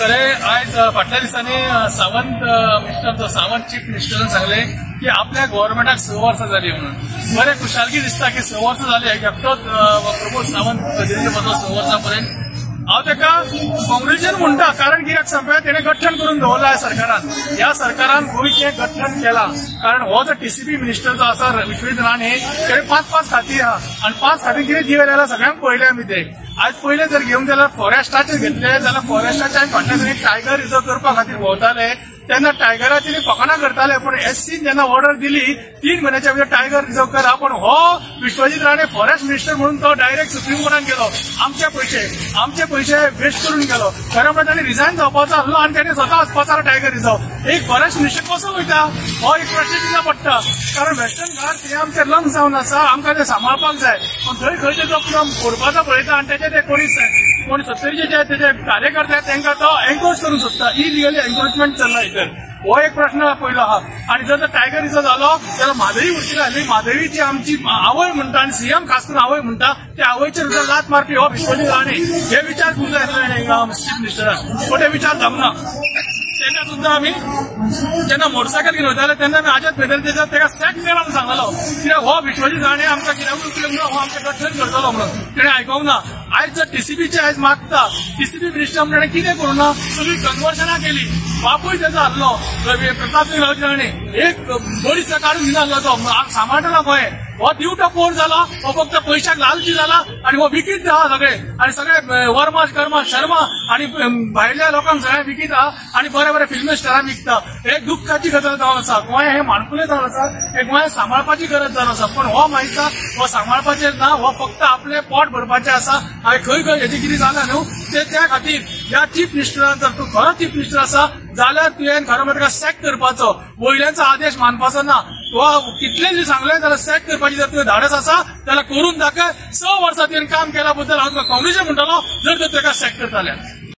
खरें आयज फाटल्या दिसांनी सावंत मिनिस्टर, सावंत चीफ मिनिस्टरान सांगलें की आपल्या गव्हर्मेंटाक 6 वर्सां जाली म्हणून. बरें खुशालकी दिसता की 6 वर्सां जाली. एकटोच प्रमोद सावंत प्रेसिडेंट बसलो 6 वर्सां पर्यंत. हांव ताका काँग्रेसीन म्हणटा, कारण कित्याक सांगता, तेणें गठ्ठण करून दवरलां सरकारान. ह्या सरकारान गोंयचें गठ्ठण केलां. कारण हो जो टीसीपी मिनिस्टर जो आसा विश्वजीत राणे, तेणें 5-5 खातीं आहा आनी 5 खातीं कितें दिवे जाल्यार सगळ्यांक पळयलें आमी ते. आज पयले जर घेवंक जाल्यार फॉरेस्टाचेर घेतले जाल्यार फॉरेस्टाचे आमी फाटल्या दिसांनी टायगर रिजर्व करपा खातीर भोंवताले तेन्ना टायगराची फकाणां करताले. पण एससीन जेन्ना ऑर्डर दिली 3 म्हयन्याच्या भितर टायगर रिजर्व करा, पण हो विश्वजीत राणे फॉरेस्ट मिनिस्टर म्हणून तो डायरेक्ट सुप्रीम कोर्टान गेलो. आमचे पयशे वेस्ट करून गेलो. खरें म्हणल्यार ताणें रिजायन जावपाचो आसलो आनी ताणें स्वता वचपाचो आसलो टायगर रिजर्व. एक फॉरेस्ट मिनिस्टर कसो वयता हो एक प्रश्न चिन्ह पडटा. कारण वेस्टर्न घाट हे आमचे लंग्स जावन आसा, आमकां ते सांबाळपाक जाय. पण थंय खंयचे तो फोडपाचो पळयता आनी तेचे ते कोणी सत्तरीचे जे तेजे कार्यकर्ते तांकां तो एन्क्रोच करूंक सोदता. इलिगली एन्क्रोचमेंट चल्ला भितर. हो एक प्रश्न पयलो आहा. आनी जर टायगर रिजर्व जालो जाल्यार म्हादई उरची आसली. म्हादई जी आमची आवय म्हणटा आनी सीएम खास करून आवय म्हणटा, त्या आवयचेर सुद्दां लात मारपी हो विश्वजीत राणे. हे विचार करूंक जाय आसले चीफ मिनिस्टरान, पण ते विचार जावंक ना. तेन्ना सुद्दां आमी जेन्ना मोटरसायकल घेवन वयताले तेन्ना आमी आजाद मैदानाचेर ताका सॅक केला म्हणून सांगलो, कित्याक हो विश्वजीत राणे आमकां कित्याकूय उपयोग ना, हो आमचें गठन करतलो म्हणून. तेणें आयकोंक ना. आयज जर टीसीपीचे आयज मागता, टीसीपी मिनिस्टर म्हणून ताणें कितें करूं ना, सगळी कन्वर्शनां केली. बापूय तेजो आहलो प्रताप रावजी राणे, एक बडीसा काडून दिना आहलो तो सांबाळटलो गोंय. हो दिवटो पोर जाला, हो फक्त पयशाक लालची जाला आनी हो विकीत आहा सगळे. आनी सगळे वर्मा कर्मा शर्मा आनी भायल्या लोकांक सगळ्यांक विकीत आहा आनी बरे बरे फिल्म स्टारांक विकता. हे दुख्खाची गजाल जावन आसा. गोंय हें माणकुलें जावन आसा, हे गोंय सांबाळपाची गरज जावन आसा. पण हो माहिती हो सांबाळपाचेर ना, हो फक्त आपलें पोट भरपाचें आसा. आनी खंय खंय हेजें कितें जालां न्हू ते त्या खातीर ह्या चीफ मिनिस्टरान जर तूं खरो चीफ मिनिस्टर आसा जाल्यार तुवें खरो म्हणल्यार ताका सॅक करपाचो, वयल्यांचो आदेश मानपाचो ना. वा कितले जरी सांगलें जाल्यार सॅक करपाची जर तुवें धाडस आसा जाल्यार करून दाखय. 6 वर्सां तुवें काम केल्या बद्दल हांव तुका काँग्रेसीन म्हणटलो जर तर ताका सॅक करता जाल्यार.